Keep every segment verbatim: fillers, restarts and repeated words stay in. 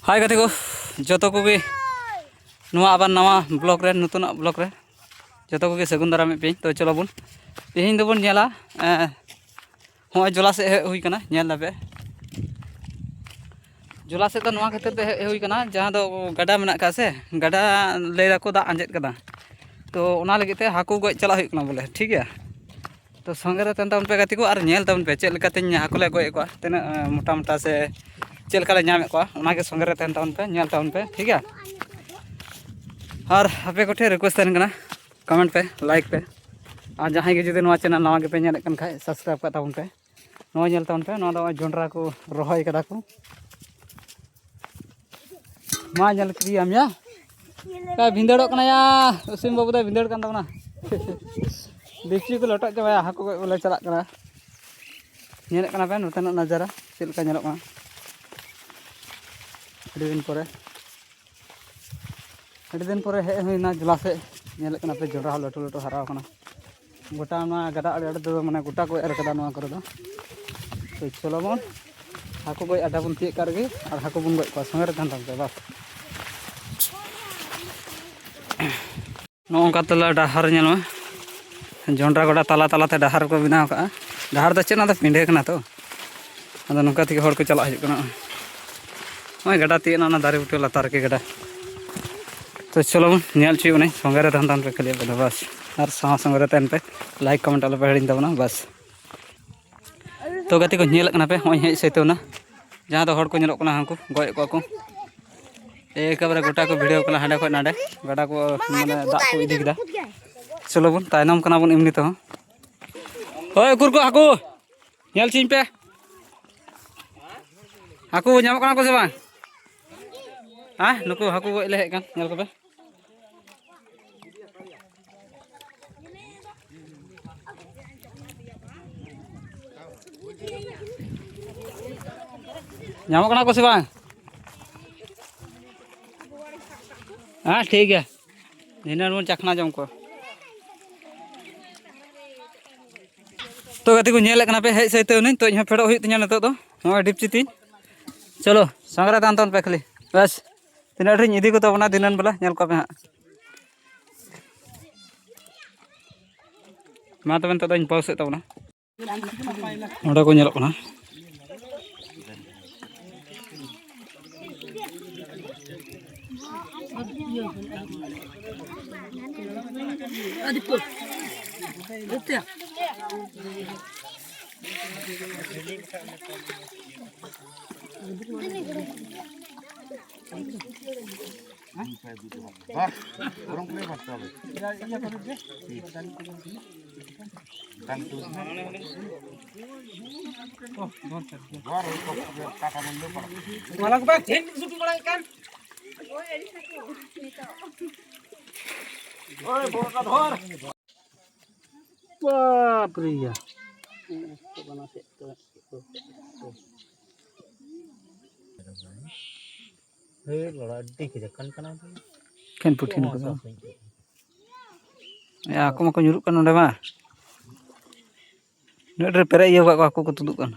ᱦᱟᱭ ᱜᱟᱛᱮ ᱠᱚ, ᱡᱚᱛᱚ ᱠᱚᱜᱮ ᱱᱚᱣᱟ ᱟᱵᱟᱨ ᱱᱟᱣᱟ ᱵᱞᱚᱜ ᱨᱮ, ᱱᱚᱛᱩᱱᱟᱜ ᱵᱞᱚᱜ ᱨᱮ ᱡᱚᱛᱚ ᱠᱚᱜᱮ ᱥᱟᱹᱜᱩᱱ ᱫᱟᱨᱟᱢᱮᱫ ᱯᱮᱭᱟᱹᱧ᱾ ᱛᱚ ᱪᱚᱞᱚ ᱵᱚᱱ, ᱛᱮᱦᱮᱧ ᱫᱚᱵᱚᱱ ᱧᱮᱞᱟ, ᱮᱸ, ᱦᱚᱸᱜᱼᱚᱭ ᱡᱚᱞᱟ ᱥᱮᱫ ᱦᱮᱡ ᱦᱩᱭ ᱠᱟᱱᱟ, ᱧᱮᱞ ᱫᱟᱯᱮ᱾ ᱡᱚᱞᱟ ᱥᱮᱫ ᱫᱚ ᱱᱚᱣᱟ ᱠᱷᱟᱹᱛᱤᱨ ᱛᱮ ᱦᱮᱡ ᱦᱩᱭ ᱠᱟᱱᱟ, ᱡᱟᱦᱟᱸ ᱫᱚ ᱜᱟᱰᱟ ᱢᱮᱱᱟᱜ ᱟᱠᱟᱫ ᱥᱮ, ᱜᱟᱰᱟ ᱞᱟᱹᱭ ᱫᱟᱠᱚ ᱫᱟᱜ ᱟᱸᱡᱮᱫ ᱠᱟᱫᱟ᱾ ᱛᱚ ᱚᱱᱟ ᱞᱟᱹᱜᱤᱫ ᱛᱮ ᱦᱟᱹᱠᱩ ᱜᱚᱡ ᱪᱟᱞᱟᱜ ᱦᱩᱭᱩᱜ ᱠᱟᱱᱟ ᱵᱚᱞᱮ, ᱴᱷᱤᱠ ᱜᱮᱭᱟ᱾ ᱛᱚ ᱥᱚᱸᱜᱮ ᱨᱮ ᱛᱟᱦᱮᱱ ᱛᱟᱵᱚᱱ ᱯᱮ ᱜᱟᱛᱮ ᱠᱚ, ᱟᱨ ᱧᱮᱞ ᱛᱟᱵᱚᱱ ᱯᱮ ᱪᱮᱫ ᱞᱮᱠᱟᱛᱮᱧ ᱦᱟᱹᱠᱩ ᱞᱮ ᱜᱚᱡ ᱮᱫ ᱠᱚᱣᱟ, ᱛᱤᱱᱟᱹᱜ, ᱮᱸ, ᱢᱚᱴᱟ ᱢᱚᱴᱟ ᱥᱮ ᱪᱮᱫ ᱞᱮᱠᱟ ᱞᱮ ᱧᱟᱢᱮᱫ ᱠᱚᱣᱟ, ᱚᱱᱟᱜᱮ ᱥᱚᱸᱜᱮ ᱨᱮ ᱛᱟᱦᱮᱱ ᱛᱟᱵᱚᱱ ᱯᱮ, ᱧᱮᱞ ᱛᱟᱵᱚᱱ ᱯᱮ, ᱴᱷᱤᱠ ᱜᱮᱭᱟ᱾ ᱟᱨ ᱟᱯᱮ ᱠᱚᱴᱷᱮᱱ ᱨᱤᱠᱩᱭᱮᱥᱴ ᱛᱟᱦᱮᱱ ᱠᱟᱱᱟ, ᱠᱚᱢᱮᱱᱴ ᱯᱮ, ᱞᱟᱭᱤᱠ ᱯᱮ, ᱟᱨ ᱡᱟᱦᱟᱸᱭ ᱜᱮ ᱡᱩᱫᱤ ᱱᱚᱣᱟ ᱪᱮᱱᱮᱞ ᱱᱟᱣᱟ ᱜᱮᱯᱮ ᱧᱮᱞᱮᱫ ᱠᱟᱱ ᱠᱷᱟᱡ, ᱥᱟᱵᱥᱠᱨᱟᱭᱤᱵᱽ ᱠᱟᱜ ᱛᱟᱵᱚᱱ ᱯᱮ᱾ ᱱᱚᱣᱟ ᱧᱮᱞ ᱛᱟᱵᱚᱱ ᱯᱮ, ᱱᱚᱣᱟ ᱫᱚ ᱱᱚᱜᱼᱚᱭ ᱡᱚᱱᱰᱨᱟ ᱠᱚ ᱨᱚᱦᱚᱭ ᱠᱟᱫᱟ ᱠᱚ᱾ ᱢᱟ ᱧᱮᱞ ᱠᱮᱫᱮᱭᱟᱢ ᱭᱟ, ᱚᱠᱟ ᱵᱷᱤᱸᱫᱟᱹᱲᱚᱜ ᱠᱟᱱᱟ ᱭᱟ, ᱚᱥᱤᱢ ᱵᱟᱹᱵᱩ ᱫᱚᱭ ᱵᱷᱤᱸᱫᱟᱹᱲ ᱠᱟᱱ ᱛᱟᱵᱚᱱᱟ᱾ ᱰᱮᱠᱪᱤ ᱠᱚ ᱞᱚᱴᱚᱢ ᱪᱟᱵᱟᱭᱟ, ᱦᱟᱹᱠᱩ ᱜᱚᱡ ᱵᱚᱞᱮ ᱪᱟᱞᱟᱜ ᱠᱟᱱᱟ᱾ ᱧᱮᱞᱮᱫ ᱠᱟᱱᱟ ᱯᱮ ᱱᱚᱛᱮᱱᱟᱜ ᱱᱟᱡᱟᱨᱟ ᱪᱮᱫ ᱞᱮᱠᱟ ᱧᱮᱞᱚᱜ ᱠᱟᱱᱟ᱾ ᱟᱹᱰᱤ ᱫᱤᱱ ᱯᱚᱨᱮ, ᱟᱹᱰᱤ ᱫᱤᱱ ᱯᱚᱨᱮ ᱦᱮᱡ ᱦᱩᱭᱱᱟ ᱡᱚᱞᱟ ᱥᱮᱫ᱾ ᱧᱮᱞᱮᱫ ᱠᱟᱱᱟ ᱯᱮ ᱡᱚᱱᱰᱨᱟ ᱦᱚᱸ ᱞᱟᱹᱴᱩ ᱞᱟᱹᱴᱩ ᱦᱟᱨᱟᱣ ᱠᱟᱱᱟ᱾ ᱜᱚᱴᱟ ᱱᱚᱣᱟ ᱜᱟᱰᱟ ᱟᱲᱮ ᱟᱲᱮ ᱫᱚ ᱢᱟᱱᱮ ᱜᱚᱴᱟ ᱠᱚ ᱮᱨ ᱠᱟᱫᱟ ᱱᱚᱣᱟ ᱠᱚᱨᱮ ᱫᱚ᱾ ᱛᱚ ᱪᱚᱞᱚ ᱵᱚᱱ ᱦᱟᱹᱠᱩ ᱜᱚᱡ ᱟᱰᱟ ᱵᱚᱱ ᱛᱤᱭᱳᱜ ᱠᱟᱜ ᱨᱮᱜᱮ ᱟᱨ ᱦᱟᱹᱠᱩ ᱵᱚᱱ ᱜᱚᱡ ᱠᱚᱣᱟ, ᱥᱚᱸᱜᱮ ᱨᱮ ᱛᱟᱦᱮᱱ ᱛᱟᱵᱚᱱ ᱯᱮ ᱵᱟᱥ᱾ ᱱᱚᱜᱼᱚ ᱱᱚᱝᱠᱟ ᱛᱟᱞᱟ ᱰᱟᱦᱟᱨ ᱧᱮᱞ ᱢᱮ, ᱡᱚᱱᱰᱨᱟ ᱜᱚᱰᱟ ᱛᱟᱞᱟ ᱛᱟᱞᱟᱛᱮ ᱰᱟᱦᱟᱨ ᱠᱚ ᱵᱮᱱᱟᱣ ᱠᱟᱜᱼᱟ᱾ ᱰᱟᱦᱟᱨ ᱫᱚ ᱪᱮᱫ, ᱚᱱᱟ ᱫᱚ ᱯᱤᱸᱰᱷᱟᱹ ᱠᱟᱱᱟ ᱛᱚ, ᱟᱫᱚ ᱱᱚᱝᱠᱟ ᱛᱮᱜᱮ ᱦᱚᱲ ᱠᱚ ᱪᱟᱞᱟᱜ ᱦᱤᱡᱩᱜ ᱠᱟᱱᱟ᱾ ᱱᱚᱜᱼᱚᱭ ᱜᱟᱰᱟ ᱛᱤᱭᱳᱜ ᱮᱱᱟ, ᱚᱱᱟ ᱫᱟᱨᱮ ᱵᱩᱴᱟᱹ ᱞᱟᱛᱟᱨ ᱨᱮᱜᱮ ᱜᱟᱰᱟ᱾ ᱛᱚ ᱪᱚᱞᱚ ᱵᱚᱱ ᱧᱮᱞ ᱦᱚᱪᱚᱭᱮᱫ ᱵᱚᱱᱟᱹᱧ, ᱥᱚᱸᱜᱮ ᱨᱮ ᱛᱟᱦᱮᱱ ᱛᱟᱵᱚᱱ ᱯᱮ ᱠᱷᱟᱹᱞᱤ ᱟᱯᱮ ᱫᱚ ᱵᱟᱥ, ᱟᱨ ᱥᱟᱶ ᱥᱚᱸᱜᱮ ᱨᱮ ᱛᱟᱦᱮᱱ ᱯᱮ, ᱞᱟᱭᱤᱠ ᱠᱚᱢᱮᱱᱴ ᱟᱞᱚ ᱯᱮ ᱦᱤᱲᱤᱧ ᱛᱟᱵᱚᱱᱟ ᱵᱟᱥ᱾ ᱛᱚ ᱜᱟᱛᱮ ᱠᱚ ᱧᱮᱞᱮᱫ ᱠᱟᱱᱟ ᱯᱮ, ᱱᱚᱜᱼᱚᱭ ᱦᱮᱡ ᱥᱟᱹᱛ ᱮᱱᱟ, ᱡᱟᱦᱟᱸ ᱫᱚ ᱦᱚᱲ ᱠᱚ ᱧᱮᱞᱚᱜ ᱠᱟᱱᱟ, ᱦᱟᱹᱱᱠᱩ ᱜᱚᱡ ᱮᱫ ᱠᱚᱣᱟ ᱠᱚ᱾ ᱮᱠᱮᱵᱟᱨᱮ ᱜᱚᱴᱟ ᱠᱚ ᱵᱷᱤᱲᱟᱹᱣ ᱠᱟᱱᱟ ᱦᱟᱸᱰᱮ ᱠᱷᱚᱡ ᱱᱟᱰᱮ, ᱜᱟᱰᱟ ᱠᱚ ᱢᱟᱱᱮ ᱫᱟᱜ ᱠᱚ ᱤᱫᱤ ᱠᱮᱫᱟ᱾ ᱪᱚᱞᱚ ᱵᱚᱱ ᱛᱟᱭᱱᱚᱢ ᱠᱟᱱᱟ ᱵᱚᱱ ᱮᱢᱱᱤ ᱛᱮᱦᱚᱸ᱾ ᱦᱳᱭ ᱩᱠᱩᱨ ᱠᱚ ᱦᱟᱹᱠᱩ ᱧᱮᱞ ᱪᱤᱧ ᱯᱮ, ᱦᱟᱹᱠᱩ ᱧᱟᱢᱚᱜ ᱠᱟᱱᱟ ᱠᱚ ᱥᱮ ᱵᱟᱝ? ᱦᱮᱸ, ᱱᱩᱠᱩ ᱦᱟᱹᱠᱩ ᱜᱚᱡ ᱞᱮ ᱦᱮᱡ ᱠᱟᱱ, ᱧᱮᱞ ᱠᱚᱯᱮ᱾ ᱧᱟᱢᱚᱜ ᱠᱟᱱᱟ ᱠᱚ ᱥᱮ ᱵᱟᱝ? ᱦᱮᱸ, ᱴᱷᱤᱠ ᱜᱮᱭᱟ, ᱫᱷᱤᱱᱟᱹᱱ ᱵᱚᱱ ᱪᱟᱠᱷᱱᱟ ᱡᱚᱢ ᱠᱚᱣᱟ᱾ ᱛᱚ ᱜᱟᱛᱮ ᱠᱚ ᱧᱮᱞᱮᱫ ᱠᱟᱱᱟ ᱯᱮ, ᱦᱮᱡ ᱥᱟᱹᱛ ᱮᱱᱟᱹᱧ᱾ ᱛᱚ ᱤᱧ ᱦᱚᱸ ᱯᱷᱮᱰᱚᱜ ᱦᱩᱭᱩᱜ ᱛᱤᱧᱟᱹ ᱱᱤᱛᱚᱜ ᱫᱚ, ᱱᱚᱜᱼᱚᱭ ᱰᱤᱯᱪᱤ ᱛᱤᱧ᱾ ᱪᱚᱞᱚ ᱥᱟᱸᱜᱽᱨᱟ ᱛᱟᱦᱮᱱ ᱛᱟᱵᱚᱱ ᱯᱮ ᱠᱷᱟᱹᱞᱤ᱾ ᱵᱟᱥ, ᱛᱤᱱᱟᱹᱜ ᱰᱷᱮᱨᱤᱧ ᱤᱫᱤ ᱠᱚ ᱛᱟᱵᱚᱱᱟ ᱫᱷᱤᱱᱟᱹᱱ ᱵᱮᱞᱟ, ᱧᱮᱞ ᱠᱚᱣᱟ ᱯᱮ ᱦᱟᱸᱜ᱾ ᱢᱟ ᱛᱚᱵᱮ, ᱱᱤᱛᱚᱜ ᱫᱚᱧ ᱯᱟᱹᱣᱥᱮᱫ ᱛᱟᱵᱚᱱᱟ᱾ ᱚᱸᱰᱮ ᱠᱚ ᱧᱮᱞᱚᱜ ᱠᱟᱱᱟ᱾ ᱵᱟᱯ ᱨᱮ ᱭᱟ᱾ ᱦᱮᱸ, ᱞᱚᱲᱟ ᱟᱹᱰᱤ ᱠᱟᱡᱟᱠ ᱠᱟᱱ ᱠᱟᱱᱟ᱾ ᱮᱠᱷᱮᱱ ᱯᱩᱴᱷᱤ ᱱᱩᱠᱩ ᱫᱚ᱾ ᱮ, ᱦᱟᱹᱠᱩ ᱢᱟᱠᱚ ᱧᱩᱨᱩᱜ ᱠᱟᱱ ᱱᱚᱸᱰᱮ ᱢᱟ᱾ ᱩᱱᱟᱹᱜ ᱰᱷᱮᱨ ᱯᱮᱨᱮᱡ ᱤᱭᱟᱹ ᱠᱟᱜ ᱠᱚᱣᱟ, ᱦᱟᱹᱠᱩ ᱠᱚ ᱛᱩᱫᱩᱜ ᱠᱟᱱᱟ᱾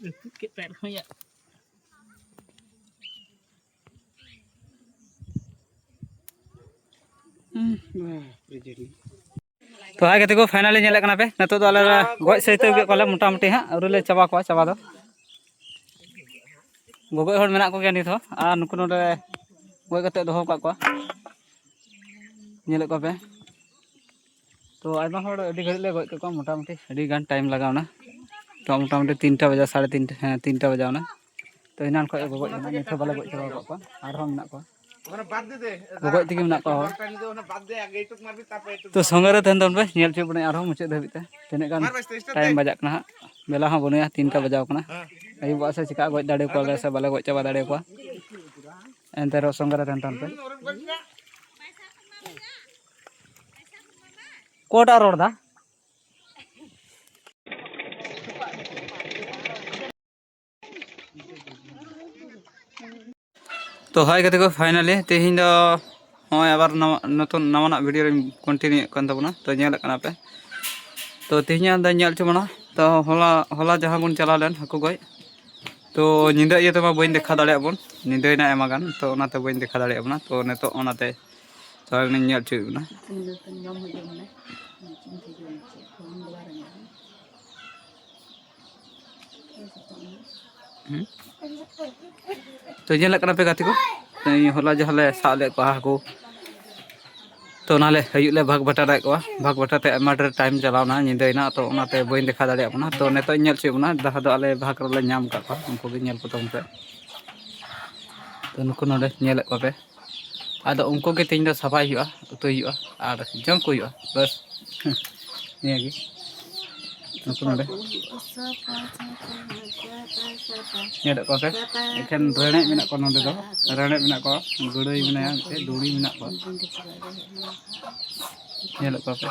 ᱨᱟᱹᱯᱩᱫ ᱠᱮᱫ ᱛᱟᱭ ᱨᱮᱦᱚᱸ ᱭᱟ᱾ ᱦᱩᱸ, ᱵᱟᱯ ᱨᱮ ᱡᱟᱹᱱᱤᱡ᱾ ᱛᱚ ᱦᱟᱭ ᱜᱟᱛᱮ ᱠᱚ, finally ᱧᱮᱞᱮᱫ ᱠᱟᱱᱟ ᱯᱮ, ᱱᱤᱛᱚᱜ ᱫᱚ ᱟᱞᱮ ᱞᱮ ᱜᱚᱡ ᱥᱟᱹᱭᱛᱟᱹᱣ ᱠᱮᱫ ᱠᱚᱣᱟᱞᱮ ᱢᱚᱴᱟᱢᱩᱴᱤ ᱦᱟᱸᱜ, ᱟᱹᱣᱨᱤ ᱞᱮ ᱪᱟᱵᱟ ᱠᱚᱣᱟ ᱪᱟᱵᱟ ᱫᱚ᱾ ᱜᱚᱜᱚᱡ ᱦᱚᱲ ᱢᱮᱱᱟᱜ ᱠᱚᱜᱮᱭᱟ ᱱᱤᱛ ᱦᱚᱸ, ᱟᱨ ᱱᱩᱠᱩ ᱱᱚᱰᱮ ᱜᱚᱡ ᱠᱟᱛᱮ ᱫᱚᱦᱚ ᱟᱠᱟᱫ ᱠᱚᱣᱟ, ᱧᱮᱞᱮᱫ ᱠᱚᱣᱟ ᱯᱮ᱾ ᱛᱚ ᱟᱭᱢᱟ ᱦᱚᱲ ᱟᱹᱰᱤ ᱜᱷᱟᱹᱲᱤᱡ ᱞᱮ ᱜᱚᱡ ᱠᱮᱫ ᱠᱚᱣᱟ, ᱢᱚᱴᱟᱢᱩᱴᱤ ᱟᱹᱰᱤ ᱜᱟᱱ time ᱞᱟᱜᱟᱣ ᱮᱱᱟ᱾ ᱛᱚ ᱢᱚᱴᱟᱢᱩᱴᱤ ᱛᱤᱱᱴᱟ ᱵᱟᱡᱟᱣ, ᱥᱟᱲᱮ ᱛᱤᱱᱴᱟ, ᱦᱮᱸ, ᱛᱤᱱᱴᱟ ᱵᱟᱡᱟᱣ ᱮᱱᱟ᱾ ᱛᱚ ᱮᱱᱟᱱ ᱠᱷᱚᱱ ᱠᱚ ᱜᱚᱡ ᱠᱟᱱᱟ, ᱱᱤᱛ ᱦᱚᱸ ᱵᱟᱞᱮ ᱜᱚᱡ ᱪᱟᱵᱟ ᱟᱠᱟᱫ ᱠᱚᱣᱟ, ᱟᱨᱦᱚᱸ ᱢᱮᱱᱟᱜ ᱠᱚᱣᱟ᱾ ᱜᱚᱜᱚᱡ ᱛᱮᱜᱮ ᱢᱮᱱᱟᱜ ᱠᱚᱣᱟ ᱦᱚᱲ᱾ ᱛᱚ ᱥᱚᱸᱜᱮ ᱨᱮ ᱛᱟᱦᱮᱱ ᱛᱟᱵᱚᱱ ᱯᱮ, ᱧᱮᱞ ᱦᱚᱪᱚᱭᱮᱫ ᱵᱚᱱᱟᱹᱧ ᱟᱨᱦᱚᱸ ᱢᱩᱪᱟᱹᱫ ᱫᱷᱟᱹᱵᱤᱡ ᱛᱮ ᱛᱤᱱᱟᱹᱜ ᱜᱟᱱ time ᱵᱟᱡᱟᱜ ᱠᱟᱱᱟ ᱦᱟᱸᱜ᱾ ᱵᱮᱞᱟ ᱦᱚᱸ ᱵᱟᱹᱱᱩᱭᱟ, ᱛᱤᱱᱴᱟ ᱵᱟᱡᱟᱣ ᱠᱟᱱᱟ᱾ ᱟᱹᱭᱩᱵᱚᱜᱼᱟ ᱥᱮ ᱪᱤᱠᱟᱹᱜᱼᱟ, ᱜᱚᱡ ᱫᱟᱲᱮ ᱠᱚᱣᱟᱞᱮ ᱥᱮ ᱵᱟᱞᱮ ᱜᱚᱡ ᱪᱟᱵᱟ ᱫᱟᱲᱮ ᱠᱚᱣᱟ᱾ ᱮᱱᱛᱮ ᱨᱮᱦᱚᱸ ᱥᱚᱸᱜᱮ ᱨᱮ ᱛᱟᱦᱮᱱ ᱛᱟᱵᱚᱱ ᱯᱮ᱾ ᱚᱠᱚᱭᱴᱟᱜ ᱨᱚᱲ ᱫᱟ? ᱛᱚ ᱦᱟᱭ ᱜᱟᱛᱮ ᱠᱚ, finally ᱛᱮᱦᱮᱧ ᱫᱚ ᱱᱚᱜᱼᱚᱭ ᱟᱵᱟᱨ ᱱᱟᱣᱟ, ᱱᱚᱛᱩᱱ ᱱᱟᱣᱟᱱᱟᱜ ᱵᱷᱤᱰᱤᱭᱳ ᱨᱤᱧ ᱠᱚᱱᱴᱤᱱᱤᱭᱩᱭᱮᱫ ᱠᱟᱱ ᱛᱟᱵᱚᱱᱟ᱾ ᱛᱚ ᱧᱮᱞᱮᱫ ᱠᱟᱱᱟ ᱯᱮ, ᱛᱚ ᱛᱮᱦᱮᱧᱟᱜ ᱫᱚ ᱧᱮᱞ ᱦᱚᱪᱚ ᱵᱚᱱᱟ᱾ ᱛᱚ ᱦᱚᱞᱟ, ᱦᱚᱞᱟ ᱡᱟᱦᱟᱸ ᱵᱚᱱ ᱪᱟᱞᱟᱣ ᱞᱮᱱ ᱦᱟᱹᱠᱩ ᱜᱚᱡ, ᱛᱚ ᱧᱤᱫᱟᱹ ᱤᱭᱟᱹ ᱛᱮᱢᱟ ᱵᱟᱹᱧ ᱫᱮᱠᱷᱟᱣ ᱫᱟᱲᱮᱭᱟᱜ ᱵᱚᱱ, ᱧᱤᱫᱟᱹᱭᱮᱱᱟ ᱟᱭᱢᱟ ᱜᱟᱱ, ᱛᱚ ᱚᱱᱟᱛᱮ ᱵᱟᱹᱧ ᱫᱮᱠᱷᱟᱣ ᱫᱟᱲᱮᱭᱟᱜ ᱵᱚᱱᱟ᱾ ᱛᱚ ᱱᱤᱛᱚᱜ ᱚᱱᱟᱛᱮ ᱛᱷᱚᱲᱟ ᱜᱟᱱᱤᱧ ᱧᱮᱞ ᱦᱚᱪᱚᱭᱮᱫ ᱵᱚᱱᱟ᱾ ᱦᱩᱸ᱾ ᱛᱚ ᱧᱮᱞᱮᱫ ᱠᱟᱱᱟ ᱯᱮ ᱜᱟᱛᱮ ᱠᱚ, ᱛᱚ ᱦᱚᱞᱟ ᱡᱟᱦᱟᱸ ᱞᱮ ᱥᱟᱵ ᱞᱮᱫ ᱠᱚᱣᱟ ᱦᱟᱹᱠᱩ, ᱛᱚ ᱚᱱᱟᱞᱮ ᱟᱹᱭᱩᱵ ᱞᱮ ᱵᱷᱟᱜᱽ ᱵᱟᱴᱟᱨᱮᱫ ᱠᱚᱣᱟ᱾ ᱵᱷᱟᱜᱽ ᱵᱟᱴᱟ ᱛᱮ ᱟᱭᱢᱟ ᱰᱷᱮᱨ ᱴᱟᱭᱤᱢ ᱪᱟᱞᱟᱣᱱᱟ, ᱧᱤᱫᱟᱹᱭᱮᱱᱟ, ᱛᱚ ᱚᱱᱟᱛᱮ ᱵᱟᱹᱧ ᱫᱮᱠᱷᱟᱣ ᱫᱟᱲᱮᱭᱟᱜ ᱠᱟᱱᱟ᱾ ᱛᱚ ᱱᱤᱛᱚᱜ ᱤᱧ ᱧᱮᱞ ᱦᱚᱪᱚᱭᱮᱫ ᱵᱚᱱᱟ ᱡᱟᱦᱟᱸ ᱫᱚ ᱟᱞᱮ ᱵᱷᱟᱜᱽ ᱨᱮᱞᱮ ᱧᱟᱢ ᱟᱠᱟᱫ ᱠᱚᱣᱟ, ᱩᱱᱠᱩ ᱜᱮ ᱧᱮᱞ ᱠᱚ ᱛᱟᱵᱚᱱ ᱯᱮ᱾ ᱛᱚ ᱱᱩᱠᱩ ᱱᱚᱰᱮ ᱧᱮᱞᱮᱫ ᱠᱚᱣᱟ ᱯᱮ, ᱟᱫᱚ ᱩᱱᱠᱩ ᱜᱮ ᱛᱮᱦᱮᱧ ᱫᱚ ᱥᱟᱯᱷᱟᱭ ᱦᱩᱭᱩᱜᱼᱟ, ᱩᱛᱩᱭ ᱦᱩᱭᱩᱜᱼᱟ ᱟᱨ ᱡᱚᱢ ᱠᱚ ᱦᱩᱭᱩᱜᱼᱟ, ᱵᱟᱥ᱾ ᱱᱤᱭᱟᱹᱜᱮ᱾ ᱱᱩᱠᱩ ᱱᱚᱰᱮ ᱧᱮᱞᱮᱫ ᱠᱚᱣᱟ ᱯᱮ, ᱮᱠᱷᱮᱱ ᱨᱮᱲᱮᱫ ᱢᱮᱱᱟᱜ ᱠᱚᱣᱟ ᱱᱚᱰᱮ ᱫᱚ, ᱨᱮᱲᱮᱫ ᱢᱮᱱᱟᱜ ᱠᱚᱣᱟ, ᱜᱟᱹᱲᱟᱹᱭ ᱢᱮᱱᱟᱭᱟ, ᱢᱤᱫᱴᱮᱡ ᱫᱩᱲᱤ ᱢᱮᱱᱟᱜ ᱠᱚᱣᱟ, ᱧᱮᱞᱮᱫ ᱠᱚᱣᱟ ᱯᱮ᱾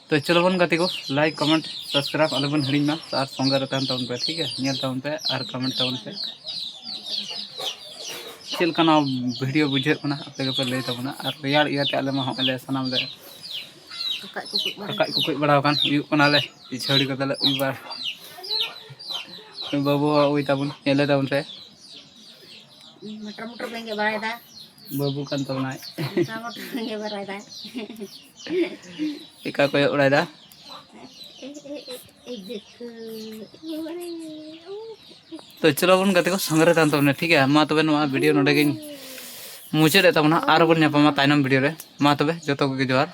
ᱛᱚ ᱪᱚᱞᱚ ᱵᱚᱱ ᱜᱟᱛᱮ ᱠᱚ, ᱞᱟᱭᱤᱠ, ᱠᱚᱢᱮᱱᱴ, ᱥᱟᱵᱥᱠᱨᱟᱭᱤᱵ ᱟᱞᱚ ᱵᱚᱱ ᱦᱤᱲᱤᱧ ᱢᱟ, ᱟᱨ ᱥᱚᱸᱜᱮ ᱨᱮ ᱛᱟᱦᱮᱱ ᱛᱟᱵᱚᱱ ᱯᱮ, ᱴᱷᱤᱠ ᱜᱮᱭᱟ? ᱧᱮᱞ ᱛᱟᱵᱚᱱ ᱯᱮ ᱟᱨ ᱠᱚᱢᱮᱱᱴ ᱛᱟᱵᱚᱱ ᱯᱮ᱾ ᱪᱮᱫ ᱞᱮᱠᱟ ᱱᱚᱣᱟ ᱵᱷᱤᱰᱤᱭᱳ ᱵᱩᱡᱷᱟᱹᱜ ᱠᱟᱱᱟ, ᱟᱯᱮ ᱜᱮᱯᱮ ᱞᱟᱹᱭ ᱛᱟᱵᱚᱱᱟ᱾ ᱟᱨ ᱨᱮᱭᱟᱲ ᱤᱭᱟᱹᱛᱮ ᱟᱞᱮ ᱢᱟ ᱦᱚᱸᱜᱼᱚᱭ ᱞᱮ ᱥᱟᱱᱟᱢ ᱞᱮ ᱨᱟᱠᱟᱵ ᱠᱚᱠᱚᱡ ᱵᱟᱲᱟ ᱨᱟᱠᱟᱵ ᱠᱚᱠᱚᱡ ᱵᱟᱲᱟᱣ ᱟᱠᱟᱱ ᱩᱭᱩᱜ ᱠᱟᱱᱟᱞᱮ, ᱯᱤᱪᱷᱟᱹᱲᱤ ᱠᱟᱛᱮ ᱞᱮ ᱩᱭ ᱵᱟᱲᱟ᱾ ᱵᱟᱹᱵᱩ ᱦᱚᱸ ᱩᱭ ᱛᱟᱵᱚᱱ, ᱧᱮᱞᱮ ᱛᱟᱵᱚᱱ ᱯᱮ᱾ ᱢᱚᱴᱚᱨ ᱢᱚᱴᱚᱨ ᱵᱮᱸᱜᱮᱫ ᱵᱟᱲᱟᱭᱮᱫᱟ᱾ ᱵᱟᱹᱵᱩ ᱠᱟᱱ ᱛᱟᱵᱚᱱᱟᱭ᱾ ᱢᱚᱴᱚᱨ ᱢᱚᱴᱚᱨ ᱵᱮᱸᱜᱮᱫ ᱵᱟᱲᱟᱭᱮᱫᱟ᱾ ᱪᱮᱠᱟ ᱠᱚᱭᱚᱜ ᱵᱟᱲᱟᱭᱮᱫᱟ? ᱮ, ᱮ, ᱮ, ᱮ, ᱫᱮᱠᱷᱳ, ᱮ, ᱵᱟᱵᱟ ᱨᱮ, ᱳ᱾ ᱛᱚ ᱪᱚᱞᱚ ᱵᱚᱱ ᱜᱟᱛᱮ ᱠᱚ, ᱥᱚᱸᱜᱮ ᱨᱮ ᱛᱟᱦᱮᱱ ᱛᱟᱵᱚᱱᱟ, ᱴᱷᱤᱠ ᱜᱮᱭᱟ? ᱢᱟ ᱛᱚᱵᱮ ᱱᱚᱣᱟ ᱵᱷᱤᱰᱤᱭᱳ ᱱᱚᱰᱮ ᱜᱤᱧ ᱢᱩᱪᱟᱹᱫ ᱮᱫ ᱛᱟᱵᱚᱱᱟ, ᱟᱨ ᱵᱚᱱ ᱧᱟᱯᱟᱢᱟ ᱛᱟᱭᱱᱚᱢ ᱵᱷᱤᱰᱤᱭᱳ ᱨᱮ᱾ ᱢᱟ ᱛᱚᱵᱮ ᱡᱚᱛᱚ ᱠᱚᱜᱮ ᱡᱚᱦᱟᱨ᱾